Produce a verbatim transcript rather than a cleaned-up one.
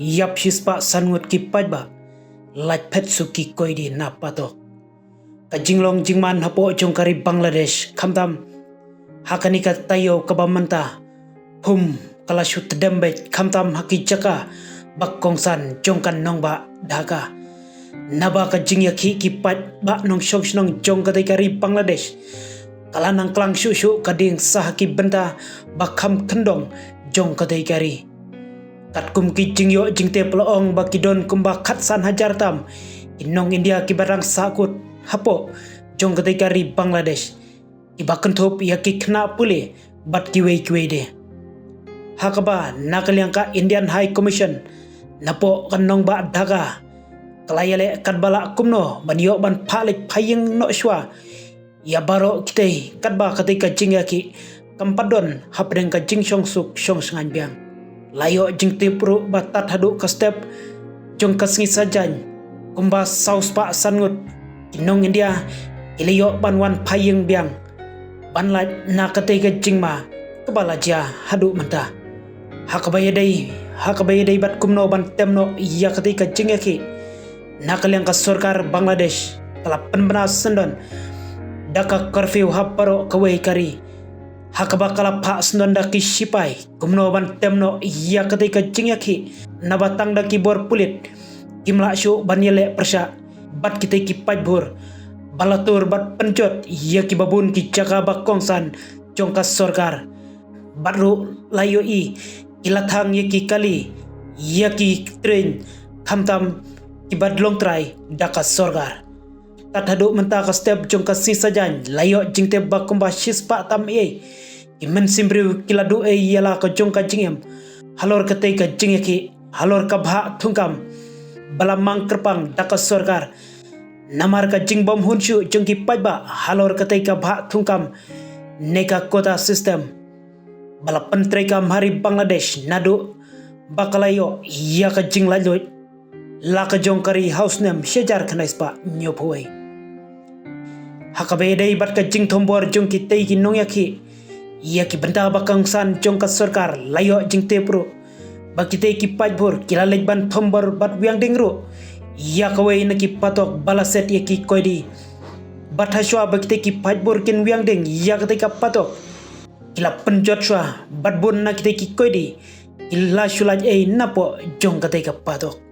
ïap shispah san ngut ki paidbah, lait phet suk ki koidi na patok. Ka jinglong jingman hapoh jong ka ri Bangladesh, khamtam ha kane ka taïew kaba mynta, phum ka la shu tdem beit, khamtam ha ki jaka ba kongsan jong ka nongbah Dhaka. Naba ka jingïakhih ki paidbah nongshong shnong jong katei ka ri Bangladesh, ka la nang klang shuh shuh ka ding sha ki bynta ba kham khyndong jong katei ka ri. Katkum ki jingïoh jingtip la ong ba ki don kumba khatsan hajar tam ki nong India kiba dang sahkut hapoh jong katei ka ri Bangladesh, kiba kynthup ïa ki khynnah pule bad kiwei kiwei de. Ha kaba na ka liang ka Indian High Commission napoh ka nongbah Dhaka ka la ïaleh katba lah kumno ban ïoh ban phah leit phah ïing noh shuwa ïa baroh kitei, katba katei ka jingïakhih kam pat don hapdeng ka jingshong suk shong shngaiñ biang. La ïoh jingtip ruh ba tad haduh ka step jong ka sngi Saitjaiñ, kumba saw spah san ngut ki nong India ki la ïoh ban wan phah ïing biang ban lait na katei ka jingma kaba la jia haduh mynta. Ha kaba ïadei, ha kaba ïadei bad kumno ban tem noh ïa katei ka jingïakhih, na ka liang ka sorkar Bangladesh ka la pynbna syndon da ka curfew ha baroh kawei ka ri, ha kaba ka la phah syndon da ki shipai kumno ban tem noh ïa katei ka jingïakhih. Naba tang da ki bor pulit kim lah shuh ban ïaleh pyrshah bad kitei ki paidbhur ba la tur bad pynjot ïa kiba bun ki jaka ba kongsan jong ka sorkar. Bad ruh la ïohi ki la thang ïa ki kali, ïa ki train, khamtam kiba long trai da ka sorkar. Tad haduh mynta ka step jong ka sngi Saitjaiñ la ïoh jingtip ba kumba shispah tam ei ki mynsiem briew ki la duh ei ïa la ka jong ka jingim halor katei ka jingïakhih, halor ka bhah thungkam ba la mang kyrpang da ka sorkar namar ka jingbymhun shuh jong ki paidbah halor katei ka bhah thungkam ne ka quota system ba la pyntreikam ha ri Bangladesh naduh ba ka la ïoh ïa ka jinglaitluid la ka jong ka ri ha u snem shi hajar khyndai spah hynñiewphew wei. Ha kaba ïadei bad ka jingthombor jong kitei ki nongïakhih ïa ki bynta ba kongsan jong ka sorkar, la ïoh jingtip ruh ba kitei ki paidbhur ki la leit ban thombor bad wiang ding ruh ïa kawei na ki patok ba la set ïa ki koidi. Bad hashwa ba kitei ki paidbhur kin wiang ding ïa katei ka patok, ki la pynjot shuwa bad bun na kitei ki koidi ki la shu lait ei napoh jong katei ka patok.